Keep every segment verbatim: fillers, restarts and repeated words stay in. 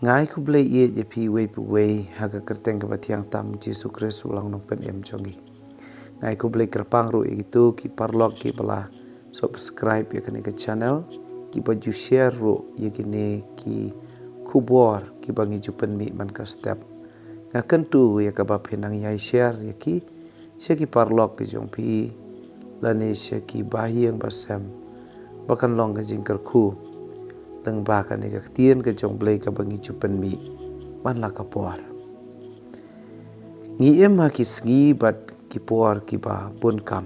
Nga ai khublei ïa phi uwei pa uwei ha ka kyrteng kaba thiang tam Jisu Khrist u long nongpynim jong ngi. Nga ai khublei kyrpang ruh ïa kito ki paralok kiba la subscribe ïa kane ka channel, kiba ju share ruh ïa kine ki khubor kiba ngi ju pynmih man ka step. Nga kyntu ïa kaba phin nang ïai share ïa ki sha ki paralok ki jong phi lane sha ki bahaïing bahasem, ba kan long ka jingkyrkhu lyngba kane ka ktien ka jong U Blei kaba ngi ju pynmih man la ka por. Ngi im ha ki sngi bad ki por kiba bun kam.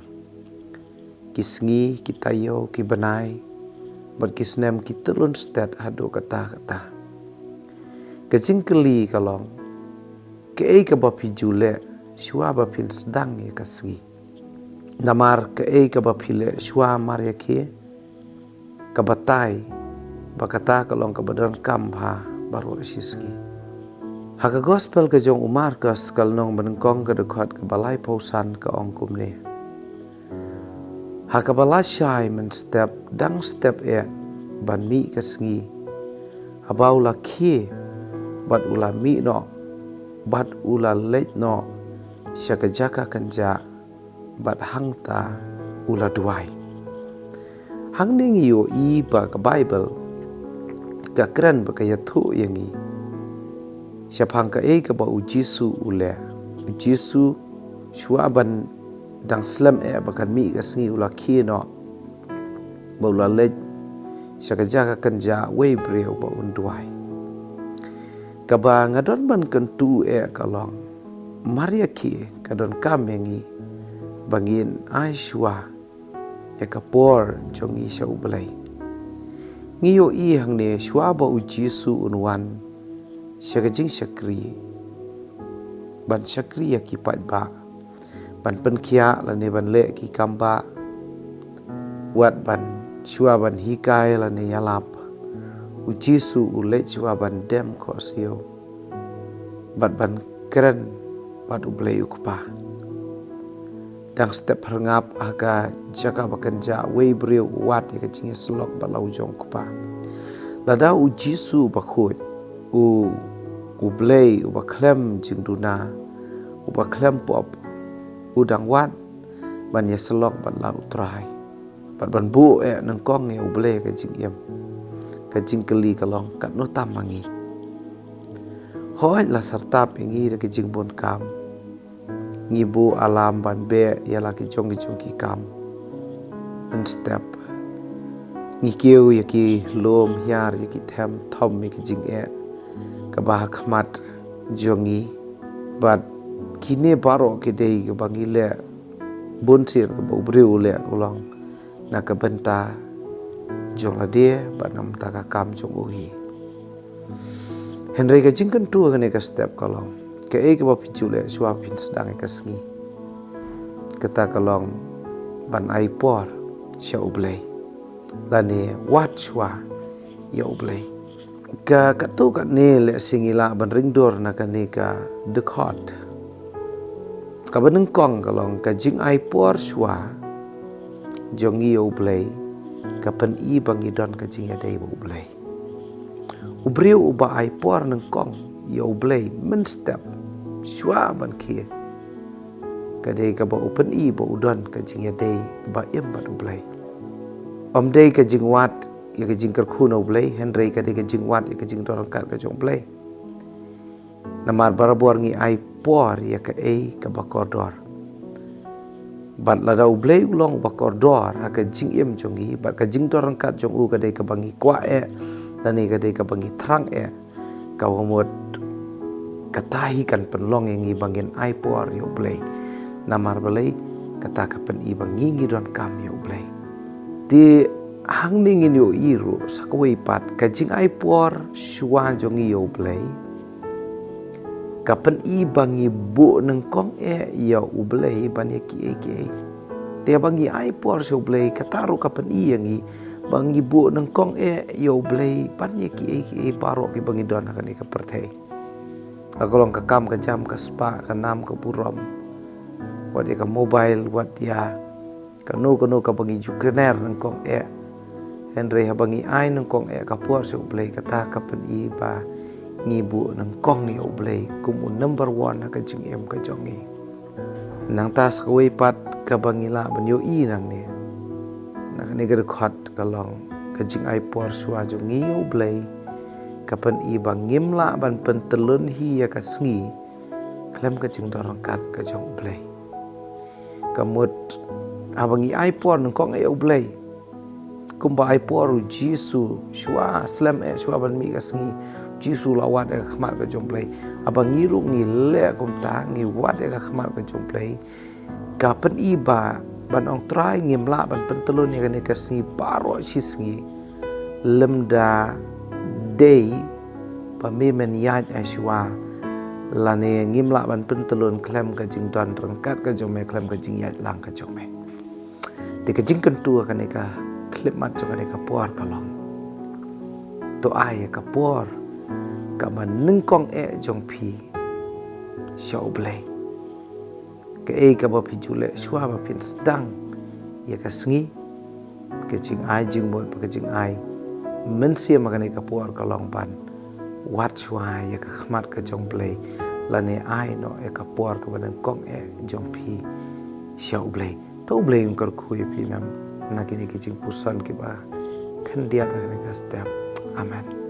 Ki sngi, ki taïew, ki bnai bad ki snem ki tyllun stet haduh katta katta. Ka jingkylli ka long, kaei kaba phi ju leh shuwa ba phin sdang ïa ka sngi? Namar kaei kaba phi leh shuwa mar ïa ki, ka batai ba kata ka long kaba donkam bha baroh shi sngi. Ha ka gospel ka jong u Markos ka lynnong banyngkong ka dkhot kaba laiphew san ka ong kumne: Ha kaba lashai mynstep dang step eh ban mih ka sngi, haba u la khie bad u la mih noh bad u la leit noh sha ka jaka kynjah bad hangta u la duwai. Hangne ngi ïohi ba ka Baibl ka kren ba ka ïathuh ïa ngi shaphang kaei kaba u Jisu u leh. U Jisu shuwa ban dang slem eh ba kan mih ka sngi u la khie noh ba u la leit sha ka jaka kynjah wei briew ba un duwai. Kaba nga don ban kyntu eh ka long, mar ïa ki ka donkam ïa ngi ba ngin ai shuwa ïa ka por jong ngi sha U Blei. Ngi ïohi hangne shuwa ba u Jisu un wan sha ka jingshakri ban shakri ïa ki paidbah, ban pynkhiah lane ban leh ki kam bah, wat ban shuwa ban hikai lane ïalap, u Jisu u leit shuwa ban dem khohsiew bad ban kren bad U Blei u Kpa. Dang step pyrngap ha ka jaka ba kynjah wei briew u wad ïa ka jingïasyllok bad la u jong u Kpa. Lada u Jisu bakhuid, u U Blei uba khlem jingduna, uba khlem pop, u dang wad ban ïasyllok bad la U Trai bad ban buh eh nyngkong ïa U Blei ka jingim. Ka jingkylli ka long, katno tam ma ngi? Hooid, la syrtap ïa ngi da ka jingbun kam. Ngi buh alarm ban beh ïa la ki jong ki jong ki kam mynstep. Ngi kiew ïa ki lum hiar, ïa ki them thom, ïa ki jingeh kaba ha khmat jong ngi. Bad kine baroh ki dei kaba ngi leh bunsien, kaba u briew u leh u long na ka bynta jong lade bad na ka bynta ka kam jong u hi. Hynrei ka jingkyntu ha kane ka step ka long, kaei kaba phi ju leh shuwa phin sdang ïa ka sngi? Kata ka long ban ai por sha U Blei lane wad shuwa ïa U Blei. Ka, katto katne lehse ngi lah ban ring dur na kane ka dkhot. Kaba nyngkong ka long, ka jingai por shuwa jong ngi ïa U Blei ka pyni ba ngi don ka jingïadei bad U Blei. U briew uba ai por nyngkong ïa U Blei mynstep shuwa ban khie, ka dei kaba u pyni ba u don ka jingïadei ba im bad U Blei. Ym dei ka jingwad ïa ka jingkyrkhu na U Blei, hynrei ka dei ka jingwad ïa ka jingdon ryngkat ka jong U Blei. Namar barabor ngi ai por ïa kaei kaba kordor. Bad lada U Blei u long uba kordor ha ka jingim jong ngi, bad ka jingdon ryngkat jong u ka dei kaba ngi kwah eh lane ka dei kaba ngi thrang eh, ka mut kata hi kan pynlong ïa ngi ba ngin ai por ïa U Blei. Namar balei? Kata ka pyni ba ngi ngi donkam ïa U Blei. Te hangne ngin ïohi ruh sa kawei pat, ka jingai por shuwa jong ngi ïa U Blei ka pyni ba ngi buh nyngkong eh ïa U Blei ban ïa kiei kiei. Te ba ngi ai por sha U Blei, kata ruh ka pyni ïa ngi ba ngi buh nyngkong eh ïa U Blei ban ïa kiei kiei baroh kiba ngi don ha kane ka pyrthei. Ka long ka kam ka jam, ka spah, ka nam ka burom, wat ïa ka mobile, wat ïa kano kano kaba ngi ju kner nyngkong eh. Hynrei haba ngi ai nyngkong eh ka por sha U Blei, kata ka pyni ba ngi buh nyngkong ïa U Blei kum u number one ha ka jingim ka jong ngi. Nangta sa kawei pat kaba ngi lah ban ïohi nangne, na kane ka dkhot ka long, ka jingai por shuwa jong ngi ïa U Blei ka pyni ba ngim lah ban pyntyllun hi ïa ka sngi khlem ka jingdon ryngkat ka jong U Blei. Ka mut haba ngi ai por nyngkong ïa U Blei, kumba ai por U Jisu shuwa, slem eh shuwa ban mih ka sngi, U Jisu la wad ïa ka khmat ka jong U Blei. Haba ngi ruh ngi leh kumta, ngi wad ïa ka khmat ka jong U Blei, ka pyni ba, ban ong Trai, ngim lah ban pyntyllun ïa kane ka sngi baroh shi sngi lymda dei ba me men ïaid ai shuwa, lane ngim lah ban pyntyllun khlem ka jingdon ryngkat ka jong me, khlem ka jingïaid lang ka jong me. Te ka jingkyntu ha kane ka khyllipmat jong kane ka por ka long, to ai ïa ka por kaba nyngkong eh jong phi sha U Blei. Kaei kaba phi ju leh shuwa ba phin sdang ïa ka sngi, ka jingai jingmut bad ka jingai mynsiem ha kane ka por ka long ban wad shuwa ïa ka khmat ka jong U Blei, lane ai noh ïa ka por kaba nyngkong eh jong phi sha U Blei. To U Blei un kyrkhu ïa phi na kine ki jingpuson kiba khyndiat ha kane ka step. Amen.